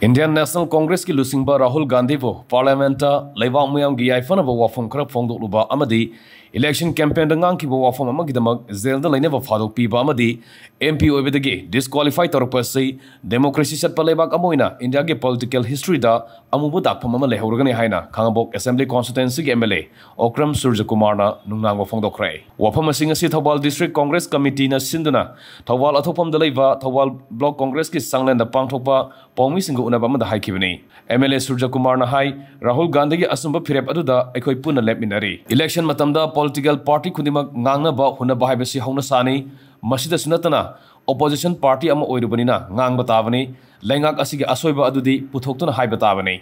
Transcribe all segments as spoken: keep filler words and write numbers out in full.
Indian National Congressꯀꯤ ꯂꯨꯆꯤꯡꯕ ꯔꯥꯍꯨꯜ ꯒꯥꯟꯙꯤꯕꯨ Parliamentꯇ ꯂꯩꯕꯥꯛ ꯃꯤꯌꯥꯝꯒꯤ ꯌꯥꯏꯐꯅꯕ ꯋꯥꯐꯝ ꯈꯔ ꯐꯣꯡꯗꯣꯛꯂꯨꯕ ꯑꯃꯗꯤ election campaignꯗ ꯉꯥꯡꯈꯤꯕ ꯋꯥꯐꯝ ꯑꯃꯒꯤꯗꯃꯛ jailꯗ ꯂꯩꯅꯕ ꯐꯥꯗꯣꯛꯄꯤꯕ ꯑꯃꯗꯤ MP ꯑꯣꯏꯕꯗꯒꯤ disqualify ꯇꯧꯔꯛꯄ ꯑꯁꯤ democracy ꯆꯠꯄ ꯂꯩꯕꯥꯛ ꯑꯃ ꯑꯣꯏꯅ Indiaꯒꯤ political historyꯗ ꯑꯃꯨꯕ ꯗꯥꯛꯐꯝ ꯑꯃ ꯂꯩꯍꯧꯔꯒꯅꯤ ꯍꯥꯏꯅ ꯈꯥꯉꯕꯣꯛ Assembly Constituencyꯒꯤ MLA ꯑꯣꯀ꯭ꯔꯝ ꯁꯨꯔꯖꯀꯨꯃꯥꯔꯅ ꯅꯨꯡꯅꯥꯡꯕ ꯐꯣꯡꯗꯣꯛꯈ꯭ꯔꯦ꯫ ꯋꯥꯐꯝ ꯑꯁꯤꯡ ꯑꯁꯤ ꯊꯧꯕꯥꯜ District Congress Committeeꯅ ꯁꯤꯟꯗꯨꯅ ꯊꯧꯕꯥꯜ ꯑꯊꯣꯛꯐꯝꯗ ꯂꯩꯕ ꯊꯧꯕꯥꯜ Block Congressꯀꯤ ꯆꯥꯡꯂꯦꯟꯗ ꯄꯥꯡꯊꯣꯛꯄ ꯄꯥꯎꯃꯤꯁꯤꯡꯒ ꯎꯅꯕ ꯑꯃꯗ ꯍꯥꯏꯈꯤꯕꯅꯤ꯫ MLA ꯁꯨꯔꯖꯀꯨꯃꯥꯔꯅ ꯍꯥꯏ, ꯔꯥꯍꯨꯜ ꯒꯥꯟꯙꯤꯒꯤ ꯑꯆꯨꯝꯕ ꯐꯤꯔꯦꯞ ꯑꯗꯨꯗ ꯑꯩꯈꯣꯏ ꯄꯨꯟꯅ ꯂꯦꯞꯃꯤꯟꯅꯔꯤ꯫ Election ꯃꯇꯝꯗ political party ꯈꯨꯗꯤꯡꯃꯛ ꯉꯥꯡꯅꯕ ꯍꯨꯟꯅꯕ ꯍꯥꯏꯕꯁꯤ ꯍꯧꯅꯁꯥꯅꯤ꯫ ꯃꯁꯤꯗꯁꯨ ꯅꯠꯇꯅ opposition party ꯑꯃ ꯑꯣꯏꯔꯨꯕꯅꯤꯅ ꯉꯥꯡꯕ ꯇꯥꯕꯅꯤ꯫ ꯂꯩꯉꯥꯛ ꯑꯁꯤꯒꯤ ꯑꯁꯣꯏꯕ ꯑꯗꯨꯗꯤ ꯄꯨꯊꯣꯛꯇꯨꯅ ꯍꯥꯏꯕ ꯇꯥꯕꯅꯤ꯫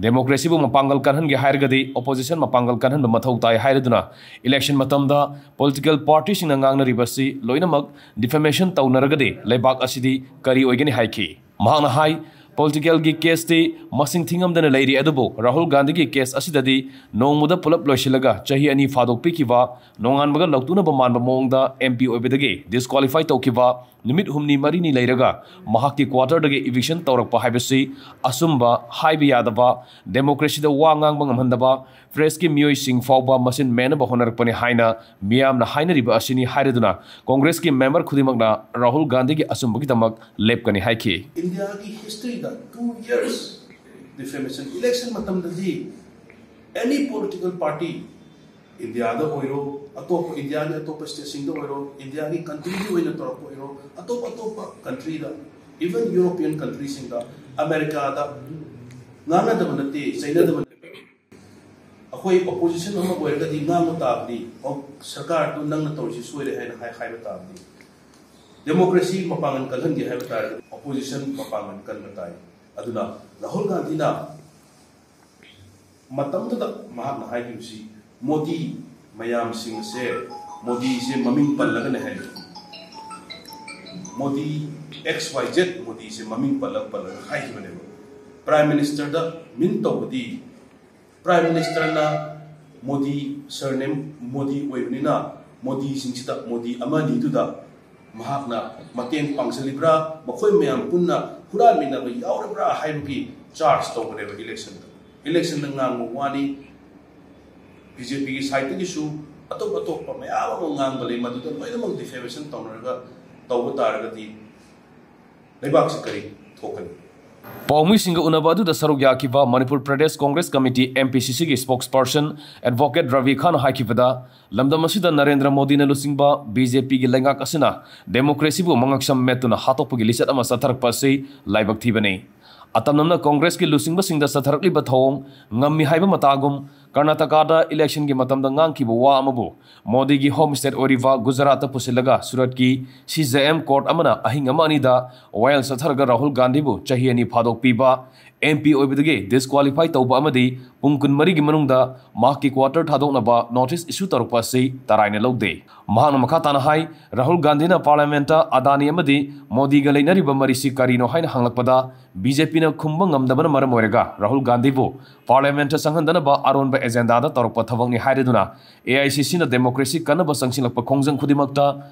Democracyꯕꯨ ꯃꯄꯥꯡꯒꯜ ꯀꯟꯍꯟꯒꯦ ꯍꯥꯏꯔꯒꯗꯤ opposition ꯃꯄꯥꯡꯒꯜ ꯀꯟꯍꯟꯕ ꯃꯊꯧ ꯇꯥꯏ ꯍꯥꯏꯔꯗꯨꯅ election ꯃꯇꯝꯗ political partyꯁꯤꯡꯅ ꯉꯥꯡꯅꯔꯤꯕꯁꯤ ꯂꯣꯏꯅꯃꯛ defamation ꯇꯧꯅꯔꯒꯗꯤ ꯂꯩꯕꯥꯛ ꯑꯁꯤꯗꯤ ꯀꯔꯤ ꯑꯣꯏꯒꯅꯤ ꯍꯥꯏꯈꯤ꯫ ꯃꯍꯥꯛꯅ ꯍꯥꯏ, politicalꯒꯤ caseꯇꯤ ꯃꯁꯤꯡ ꯊꯤꯉꯝꯗꯅ ꯂꯩꯔꯤ, ꯑꯗꯨꯕꯨ ꯔꯥꯍꯨꯜ ꯒꯥꯟꯙꯤꯒꯤ case ꯑꯁꯤꯗꯗꯤ ꯅꯣꯡꯃꯗ ꯄꯨꯂꯞ ꯂꯣꯏꯁꯤꯜꯂꯒ ꯆꯍꯤ ꯑꯅꯤ ꯐꯥꯗꯣꯛꯄꯤꯈꯤꯕ, ꯅꯣꯡꯉꯥꯟꯕꯒ ꯂꯧꯇꯨꯅꯕ ꯃꯥꯟꯕ ꯃꯑꯣꯡꯗ MP ꯑꯣꯏꯕꯗꯒꯤ disqualify ꯇꯧꯈꯤꯕ, ꯅꯨꯃꯤꯠ ꯍꯨꯝꯅꯤ ꯃꯔꯤꯅꯤ ꯂꯩꯔꯒ ꯃꯍꯥꯛꯀꯤ quarterꯗꯒꯤ eviction ꯇꯧꯔꯛꯄ ꯍꯥꯏꯕꯁꯤ ꯑꯆꯨꯝꯕ, ꯍꯥꯏꯕ ꯌꯥꯗꯕ, democracyꯗ ꯋꯥ ꯉꯥꯡꯕ ꯉꯝꯍꯟꯗꯕ, pressꯀꯤ ꯃꯤꯑꯣꯏꯁꯤꯡ ꯐꯥꯎꯕ ꯃꯆꯤꯟ ꯃꯦꯟꯅꯕ ꯍꯣꯠꯅꯔꯛꯄꯅꯤ ꯍꯥꯏꯅ ꯃꯤꯌꯥꯝꯅ ꯍꯥꯏꯅꯔꯤꯕ ꯑꯁꯤꯅꯤ ꯍꯥꯏꯔꯗꯨꯅ Congressꯀꯤ member ꯈꯨꯗꯤꯡꯃꯛꯅ ꯔꯥꯍꯨꯜ ꯒꯥꯟꯙꯤꯒꯤ ꯑꯆꯨꯝꯕꯒꯤꯗꯃꯛ ꯂꯦꯞꯀꯅꯤ ꯍꯥꯏꯈꯤ꯫ Indiaꯒꯤ historyꯗ two years defamation election ꯃꯇꯝꯗꯗꯤ any political party Indiaꯗ ꯑꯣꯏꯔꯣ, ꯑꯇꯣꯞꯄ Indiaꯒꯤ ꯑꯇꯣꯞꯄ stateꯁꯤꯡꯗ ꯑꯣꯏꯔꯣ, Indiaꯒꯤ countryꯒꯤ ꯑꯣꯏꯅ ꯇꯧꯔꯛꯄ ꯑꯣꯏꯔꯣ, ꯑꯇꯣꯞ ꯑꯇꯣꯞꯄ countryꯗ, even European countryꯁꯤꯡꯗ, Americaꯗ ꯉꯥꯡꯅꯗꯕ ꯅꯠꯇꯦ, ꯆꯩꯅꯗꯕ ꯅꯠꯇꯦ꯫ ꯑꯩꯈꯣꯏ opposition ꯑꯃ ꯑꯣꯏꯔꯒꯗꯤ ꯉꯥꯡꯕ ꯇꯥꯕꯅꯤ, "ꯑꯣ, ꯁꯔꯀꯥꯔꯗꯨ ꯅꯪꯅ ꯇꯧꯔꯤꯁꯤ ꯁꯣꯏꯔꯦ" ꯍꯥꯏꯅ ꯍꯥꯏ-, ꯍꯥꯏꯕ ꯇꯥꯕꯅꯤ꯫ Democracy ꯃꯄꯥꯡꯒꯜ ꯀꯜꯍꯟꯒꯦ ꯍꯥꯏꯕ ꯇꯥꯔꯒꯗꯤ opposition ꯃꯄꯥꯡꯒꯜ ꯀꯟꯕ ꯇꯥꯏ꯫ ꯑꯗꯨꯅ ꯔꯥꯍꯨꯜ ꯒꯥꯟꯙꯤꯅ ꯃꯇꯝꯗꯨꯗ ꯃꯍꯥꯛꯅ ꯍꯥꯏꯈꯤꯕꯁꯤ, "ꯃꯣꯗꯤ ꯃꯌꯥꯝꯁꯤꯡ ꯑꯁꯦ, ꯃꯣꯗꯤꯁꯦ ꯃꯃꯤꯡ ꯄꯜꯂꯒꯅꯦ ꯍꯥꯏꯔꯤ, ꯃꯣꯗꯤ XYZ ꯃꯣꯗꯤꯁꯦ ꯃꯃꯤꯡ ꯄꯜꯂ ꯄꯜꯂꯒ ꯍꯥꯏꯈꯤꯕꯅꯦꯕ꯫ Prime Ministerꯗ mean ꯇꯧꯕꯗꯤ, Prime Ministerꯅ ꯃꯣꯗꯤ, surname ꯃꯣꯗꯤ ꯑꯣꯏꯕꯅꯤꯅ ꯃꯣꯗꯤꯁꯤꯡꯁꯤꯗ, ꯃꯣꯗꯤ ꯑꯃ ꯑꯅꯤꯗꯨꯗ ꯃꯍꯥꯛꯅ ꯃꯇꯦꯡ ꯄꯥꯡꯁꯤꯜꯂꯤꯕ꯭ꯔꯥ, ꯃꯈꯣꯏ ꯃꯌꯥꯝ ꯄꯨꯟꯅ ꯍꯨꯔꯥꯟꯃꯤꯟꯅꯕ ꯌꯥꯎꯔꯤꯕ꯭ꯔꯥ ꯍꯥꯏꯕꯒꯤ ꯆꯥꯔꯖ ꯇꯧꯕꯅꯦꯕ ꯏꯂꯦꯛꯁꯟꯗ꯫ ꯏꯂꯦꯛꯁꯟꯗ ꯉꯥꯡꯕ ꯋꯥꯅꯤ, ꯕꯤ ꯖꯦ ꯄꯤꯒꯤ ꯁꯥꯏꯠꯇꯒꯤꯁꯨ ꯑꯇꯣꯞ ꯑꯇꯣꯞꯄ ꯃꯌꯥꯝ ꯑꯃ ꯉꯥꯡꯕ ꯂꯩ, ꯃꯗꯨꯗ ꯂꯣꯏꯅꯃꯛ ꯗꯤꯐꯦꯃꯦꯁꯟ ꯇꯧꯅꯔꯒ ꯇꯧꯕ ꯇꯥꯔꯒꯗꯤ ꯂꯩꯕꯥꯛꯁꯤ ꯀꯔꯤ ꯊꯣꯛꯀꯅꯤ? ꯄꯥꯎꯃꯤꯁꯤꯡꯒ ꯎꯅꯕ ꯑꯗꯨꯗ ꯁꯔꯨꯛ ꯌꯥꯈꯤꯕ Manipur Pradesh Congress committee, M P C ꯁꯤꯒꯤ ꯁ꯭ꯄꯣꯛꯁꯄꯔꯁꯟ ꯑꯦꯗꯚꯣꯀꯦꯠ ꯔꯕꯤ ꯈꯥꯟꯅ ꯍꯥꯏꯈꯤꯕꯗ, ꯂꯝꯗꯝ ꯑꯁꯤꯗ ꯅꯔꯦꯟꯗ꯭ꯔ ꯃꯣꯗꯤꯅ ꯂꯨꯆꯤꯡꯕ ꯕꯤ ꯖꯦ ꯄꯤꯒꯤ ꯂꯩꯉꯥꯛ ꯑꯁꯤꯅ ꯗꯦꯃꯣꯀ꯭ꯔꯦꯁꯤꯕꯨ ꯃꯉꯛꯁꯝ ꯃꯦꯠꯇꯨꯅ ꯍꯥꯠꯇꯣꯛꯄꯒꯤ ꯂꯤꯆꯠ ꯑꯃ ꯆꯠꯊꯔꯛꯄ ꯑꯁꯤ ꯂꯥꯏꯕꯛ ꯊꯤꯕꯅꯤ꯫ ꯑꯇꯝꯅꯝꯅ ꯀꯣꯡꯒ꯭ꯔꯦꯁꯀꯤ ꯂꯨꯆꯤꯡꯕꯁꯤꯡꯗ ꯆꯠꯊꯔꯛꯂꯤꯕ ꯊꯧꯑꯣꯡ ꯉꯝꯃꯤ ꯍꯥꯏꯕ ꯃꯇꯥꯒꯨꯝ, ꯀꯔꯅꯥꯇꯀꯥꯗ ꯏꯂꯦꯛꯁꯟꯒꯤ ꯃꯇꯝꯗ ꯉꯥꯡꯈꯤꯕ ꯋꯥ ꯑꯃꯕꯨ ꯃꯣꯗꯤꯒꯤ ꯍꯣꯝ ꯁ꯭ꯇꯦꯠ ꯑꯣꯏꯔꯤꯕ ꯒꯨꯖꯔꯥꯠꯇ ꯄꯨꯁꯤꯜꯂꯒ ꯁꯨꯔꯠꯀꯤ ꯁꯤ ꯖꯦ ꯑꯦꯝ ꯀꯣꯔꯠ ꯑꯃꯅ ꯑꯍꯤꯡ ꯑꯃ ꯑꯅꯤꯗ ꯋꯥꯌꯦꯜ ꯆꯠꯊꯔꯒ ꯔꯥꯍꯨꯜ ꯒꯥꯟꯙꯤꯕꯨ ꯆꯍꯤ ꯑꯅꯤ ꯐꯥꯗꯣꯛ ꯄꯤꯕ, ꯑꯦꯝ ꯄꯤ ꯑꯣꯏꯕꯗꯒꯤ ꯗꯤꯁꯀ꯭ꯋꯥꯂꯤꯐꯥꯏ ꯇꯧꯕ ꯑꯃꯗꯤ ꯄꯨꯡ ꯀꯨꯟꯃꯔꯤꯒꯤ ꯃꯅꯨꯡꯗ ꯃꯍꯥꯛꯀꯤ ꯀ꯭ꯋꯥꯇꯔ ꯊꯥꯗꯣꯛꯅꯕ ꯅꯣꯇꯤꯁ ꯏꯁꯨ ꯇꯧꯔꯛꯄ ꯑꯁꯤ ꯇꯔꯥꯏꯅ ꯂꯧꯗꯦ꯫ ꯃꯍꯥꯛꯅ ꯃꯈꯥ ꯇꯥꯅ ꯍꯥꯏ, ꯔꯥꯍꯨꯜ ꯒꯥꯟꯙꯤꯅ ꯄꯥꯔꯂꯤꯌꯥꯃꯦꯟꯠꯇ ꯑꯗꯥꯅꯤ ꯑꯃꯗꯤ ꯃꯣꯗꯤꯒ ꯂꯩꯅꯔꯤꯕ ꯃꯔꯤꯁꯤ ꯀꯔꯤꯅꯣ ꯍꯥꯏꯅ ꯍꯪꯂꯛꯄꯗ, ꯕꯤ ꯖꯦ ꯄꯤꯅ ꯈꯨꯝꯕ ꯉꯝꯗꯕꯅ ꯃꯔꯝ ꯑꯣꯏꯔꯒ ꯔꯥꯍꯨꯜ ꯒꯥꯟꯙꯤꯕꯨ ꯄꯥꯔꯂꯤꯌꯥꯃꯦꯟꯠꯇ ꯆꯪꯍꯟꯗꯅꯕ ꯑꯔꯣꯟꯕ ꯑꯦꯖꯦꯟꯗꯥꯗ ꯇꯧꯔꯛꯄ ꯊꯕꯛꯅꯤ ꯍꯥꯏꯔꯗꯨꯅ, ꯑꯦ ꯑꯥꯏ ꯁꯤ ꯁꯤꯅ ꯗꯦꯃꯣꯀ꯭ꯔꯦꯁꯤ ꯀꯟꯅꯕ ꯆꯪꯁꯤꯜꯂꯛꯄ ꯈꯣꯡꯖꯪ ꯈꯨꯗꯤꯡꯃꯛꯇ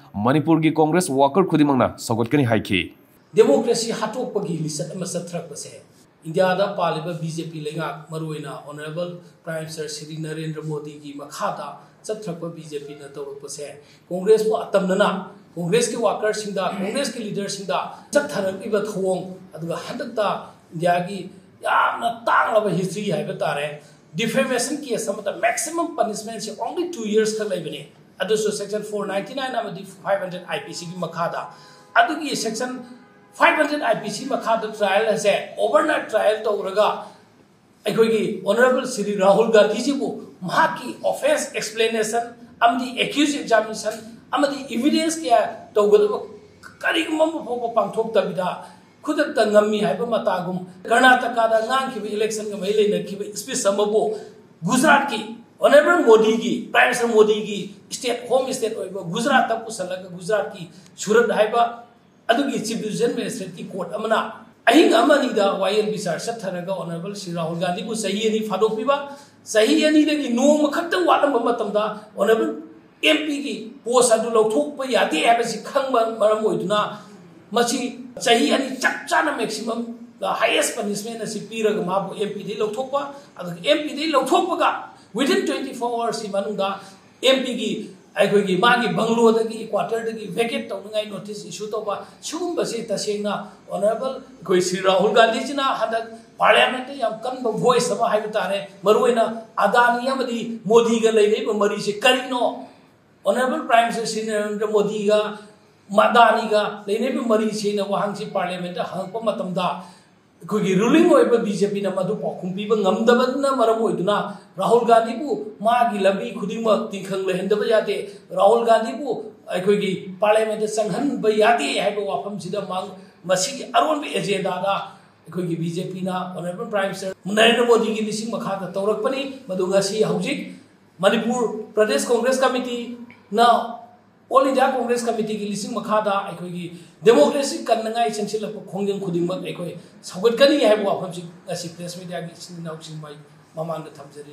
ꯃꯅꯤꯄꯨꯔꯒꯤ ꯀꯣꯡꯒ꯭ꯔꯦꯁ ꯋꯥꯀꯔ ꯈꯨꯗꯤꯡꯃꯛꯅ ꯁꯧꯒꯠꯀꯅꯤ ꯍꯥꯏꯈꯤ꯫ ꯗꯦꯃꯣꯀ꯭ꯔꯦꯁꯤ ꯍꯥꯠꯇꯣꯛꯄꯒꯤ ꯂꯤꯆꯠ ꯑꯃ ꯆꯠꯊꯔꯛꯄꯁꯦ ꯏꯟꯗꯤꯌꯥꯗ ꯄꯥꯜꯂꯤꯕ ꯕꯤ ꯖꯦ ꯄꯤ ꯂꯩꯉꯥꯛ, ꯃꯔꯨꯑꯣꯏꯅ honourable prime minister Shri Narendra ꯃꯣꯗꯤꯒꯤ ꯃꯈꯥꯗ ꯆꯠꯊꯔꯛꯄ ꯕꯤ ꯖꯦ ꯄꯤꯅ ꯇꯧꯔꯛꯄꯁꯦ, ꯀꯣꯡꯒ꯭ꯔꯦꯁꯄꯨ ꯑꯇꯝꯅꯅ, ꯀꯣꯡꯒ꯭ꯔꯦꯁꯀꯤ ꯋꯥꯀꯔꯁꯤꯡꯗ, ꯀꯣꯡꯒ꯭ꯔꯦꯁꯀꯤ ꯂꯤꯗꯔꯁꯤꯡꯗ ꯆꯠꯊꯔꯛꯂꯤꯕ ꯊꯧꯑꯣꯡ, ꯑꯗꯨꯒ ꯍꯟꯗꯛꯇ ꯏꯟꯗꯤꯌꯥꯒꯤ ꯌꯥꯝꯅ ꯇꯥꯡꯂꯕ ꯍꯤꯁꯇ꯭ꯔꯤ ꯍꯥꯏꯕ ꯇꯥꯔꯦ, ꯗꯤꯐꯦꯃꯦꯁꯟ ꯀꯦꯁ ꯑꯃꯗ ꯃꯦꯛꯁꯤꯃꯝ ꯄꯅꯤꯁꯃꯦꯟꯁꯦ only two years ꯈꯛ ꯂꯩꯕꯅꯦ꯫ ꯑꯗꯨꯁꯨ ꯁꯦꯛꯁꯟ ꯐꯣꯔ ꯅꯥꯏꯟꯇꯤ ꯅꯥꯏꯟ ꯑꯃꯗꯤ ꯐꯥꯏꯚ ꯍꯟꯗ꯭ꯔꯦꯠ ꯑꯥꯏ ꯄꯤ ꯁꯤꯒꯤ ꯃꯈꯥꯗ꯫ ꯑꯗꯨꯒꯤ section five hundred I P ꯁꯤ ꯃꯈꯥꯗ ꯇ꯭ꯔꯥꯏꯌꯦꯜ ꯑꯁꯦ ꯑꯣꯚꯔꯅꯥꯏꯠ ꯇ꯭ꯔꯥꯏꯌꯦꯜ ꯇꯧꯔꯒ ꯑꯩꯈꯣꯏꯒꯤ ꯑꯣꯅꯔꯦꯕꯜ ꯁ꯭ꯔꯤ ꯔꯥꯍꯨꯜ ꯒꯥꯟꯙꯤꯖꯤꯕꯨ ꯃꯍꯥꯛꯀꯤ ꯑꯣꯐꯦꯟꯁ ꯑꯦꯛꯁꯄ꯭ꯂꯦꯅꯦꯁꯟ ꯑꯃꯗꯤ ꯑꯦꯀ꯭ꯌꯨꯖ ꯑꯦꯛꯖꯥꯃꯤꯅꯦꯁꯟ ꯑꯃꯗꯤ ꯏꯚꯤꯗꯦꯟꯁ ꯀꯌꯥ ꯇꯧꯒꯗꯕ ꯀꯔꯤꯒꯨꯝꯕ ꯑꯃ ꯐꯥꯎꯕ ꯄꯥꯡꯊꯣꯛꯇꯕꯤꯗ ꯈꯨꯗꯛꯇ ꯉꯝꯃꯤ ꯍꯥꯏꯕ ꯃꯇꯥꯒꯨꯝ, ꯀꯔꯅꯥꯇꯀꯥꯗ ꯉꯥꯡꯈꯤꯕ ꯏꯂꯦꯛꯁꯟꯒ ꯃꯔꯤ ꯂꯩꯅꯈꯤꯕ ꯁ꯭ꯄꯤꯆ ꯑꯃꯕꯨ ꯒꯨꯖꯔꯥꯠꯀꯤ ꯑꯣꯅꯔꯦꯕꯜ ꯃꯣꯗꯤꯒꯤ, ꯄ꯭ꯔꯥꯏꯝ ꯃꯤꯅꯤꯁꯇꯔ ꯃꯣꯗꯤꯒꯤ ꯁ꯭ꯇꯦꯠ, ꯍꯣꯝ ꯁ꯭ꯇꯦꯠ ꯑꯣꯏꯕ ꯒꯨꯖꯔꯥꯠꯇ ꯄꯨꯁꯜꯂꯒ ꯒꯨꯖꯔꯥꯠꯀꯤ ꯁꯨꯔꯠ ꯍꯥꯏꯕ ꯑꯗꯨꯒꯤ ꯆꯤꯐ ꯖꯨꯗꯤꯁꯤꯌꯦꯜ ꯃꯦꯖꯤꯁꯇ꯭ꯔꯦꯠꯀꯤ ꯀꯣꯔꯠ ꯑꯃꯅ ꯑꯍꯤꯡ ꯑꯃ ꯑꯅꯤꯗ ꯋꯥꯌꯦꯜ ꯕꯤꯆꯥꯔ ꯆꯠꯊꯔꯒ ꯑꯣꯅꯔꯦꯕꯜ ꯁ꯭ꯔꯤ ꯔꯥꯍꯨꯜ ꯒꯥꯟꯙꯤꯕꯨ ꯆꯍꯤ ꯑꯅꯤ ꯐꯥꯗꯣꯛꯄꯤꯕ, ꯆꯍꯤ ꯑꯅꯤꯗꯒꯤ ꯅꯣꯡꯃ ꯈꯛꯇꯪ ꯋꯥꯠꯂꯝꯕ ꯃꯇꯝꯗ ꯑꯣꯅꯔꯦꯕꯜ ꯑꯦꯝ ꯄꯤꯒꯤ ꯄꯣꯁ ꯑꯗꯨ ꯂꯧꯊꯣꯛꯄ ꯌꯥꯗꯦ ꯍꯥꯏꯕꯁꯤ ꯈꯪꯕ ꯃꯔꯝ ꯑꯣꯏꯗꯨꯅ ꯃꯁꯤ ꯆꯍꯤ ꯑꯅꯤ ꯆꯞ ꯆꯥꯅ maximum, the highest punishment ꯑꯁꯤ ꯄꯤꯔꯒ ꯃꯥꯕꯨ ꯑꯦꯝ ꯄꯤꯗꯒꯤ ꯂꯧꯊꯣꯛꯄ, ꯑꯗꯨꯒ M ꯄꯤꯗꯒꯤ ꯂꯧꯊꯣꯛꯄꯒ within twenty four hours ꯀꯤ ꯃꯅꯨꯡꯗ ꯑꯦꯝ ꯄꯤꯒꯤ ꯑꯩꯈꯣꯏꯒꯤ ꯃꯥꯒꯤ ꯕꯪꯒ꯭ꯂꯣꯗꯒꯤ, ꯀ꯭ꯋꯥꯇꯔꯗꯒꯤ vacate ꯇꯧꯅꯤꯡꯉꯥꯏ ꯅꯣꯇꯤꯁ ꯏꯁꯨ ꯇꯧꯕ, ꯁꯤꯒꯨꯝꯕꯁꯤ ꯇꯁꯦꯡꯅ ꯑꯣꯅꯔꯦꯕꯜ ꯑꯩꯈꯣꯏ ꯁ꯭ꯔꯤ ꯔꯥꯍꯨꯜ ꯒꯥꯟꯙꯤꯖꯤꯅ ꯍꯟꯗꯛ ꯄꯥꯔꯂꯤꯌꯥꯃꯦꯟꯠꯇ ꯌꯥꯝ ꯀꯟꯕ ꯚꯣꯏꯁ ꯑꯃ ꯍꯥꯏꯕ ꯇꯥꯔꯦ꯫ ꯃꯔꯨꯑꯣꯏꯅ ꯑꯗꯥꯅꯤ ꯑꯃꯗꯤ ꯃꯣꯗꯤꯒ ꯂꯩꯅꯔꯤꯕ ꯃꯔꯤꯁꯦ ꯀꯔꯤꯅꯣ? Honourable prime minister Shri Narendra ꯃꯣꯗꯤꯒ ꯑꯗꯥꯅꯤꯒ ꯂꯩꯅꯔꯤꯕ ꯃꯔꯤꯁꯤꯅ ꯋꯥꯍꯪꯁꯤ ꯄꯥꯔꯂꯤꯌꯥꯃꯦꯟꯠꯇ ꯍꯪꯉꯛꯄ ꯃꯇꯝꯗ ꯑꯩꯈꯣꯏꯒꯤ ꯔꯨꯂꯤꯡ ꯑꯣꯏꯕ ꯕꯤ ꯖꯦ ꯄꯤꯅ ꯃꯗꯨ ꯄꯥꯎꯈꯨꯝ ꯄꯤꯕ ꯉꯝꯗꯕꯅ ꯃꯔꯝ ꯑꯣꯏꯗꯨꯅ ꯔꯥꯍꯨꯜ ꯒꯥꯟꯙꯤꯕꯨ ꯃꯥꯒꯤ ꯂꯝꯕꯤ ꯈꯨꯗꯤꯡꯃꯛ ꯇꯤꯡꯈꯪ ꯂꯩꯍꯟꯗꯕ ꯌꯥꯗꯦ, ꯔꯥꯍꯨꯜ ꯒꯥꯟꯙꯤꯕꯨ ꯑꯩꯈꯣꯏꯒꯤ ꯄꯥꯔꯂꯤꯌꯥꯃꯦꯟꯠꯇ ꯆꯪꯍꯟꯕ ꯌꯥꯗꯦ ꯍꯥꯏꯕ ꯋꯥꯐꯝꯁꯤꯗ ꯃꯥ-, ꯃꯁꯤꯒꯤ ꯑꯔꯣꯟꯕ ꯑꯦꯖꯦꯟꯗꯥꯗ ꯑꯩꯈꯣꯏꯒꯤ ꯕꯤ ꯖꯦ ꯄꯤꯅ ꯑꯣꯅꯔꯦꯕꯜ ꯄ꯭ꯔꯥꯏꯝ ꯃꯤꯅꯤꯁꯇꯔ ꯅꯔꯦꯟꯗ꯭ꯔ ꯃꯣꯗꯤꯒꯤ ꯂꯤꯁꯤꯡ ꯃꯈꯥꯗ ꯇꯧꯔꯛꯄꯅꯤ꯫ ꯃꯗꯨ ꯉꯁꯤ ꯍꯧꯖꯤꯛ ꯃꯅꯤꯄꯨꯔ ꯄ꯭ꯔꯗꯦꯁ ꯀꯣꯡꯒ꯭ꯔꯦꯁ ꯀꯃꯤꯇꯤꯅ ꯑꯣꯜ ꯏꯟꯗꯤꯌꯥ ꯀꯣꯡꯒ꯭ꯔꯦꯁ ꯀꯃꯤꯇꯤꯒꯤ ꯂꯤꯁꯤꯡ ꯃꯈꯥꯗ ꯑꯩꯈꯣꯏꯒꯤ ꯗꯦꯃꯣꯀ꯭ꯔꯦꯁꯤ ꯀꯟꯅꯉꯥꯏ ꯆꯪꯁꯤꯜꯂꯛꯄ ꯈꯣꯡꯖꯪ ꯈꯨꯗꯤꯡꯃꯛ ꯑꯩꯈꯣꯏ ꯁꯧꯒꯠꯀꯅꯤ ꯍꯥꯏꯕ ꯋꯥꯐꯝꯁꯤ ꯉꯁꯤ ꯄ꯭ꯔꯦꯁ ꯃꯤꯗꯤꯌꯥꯒꯤ ꯏꯆꯤꯟ ꯏꯅꯥꯎꯁꯤꯡ ꯃꯃꯥꯡꯗ ꯊꯝꯖꯔꯤ꯫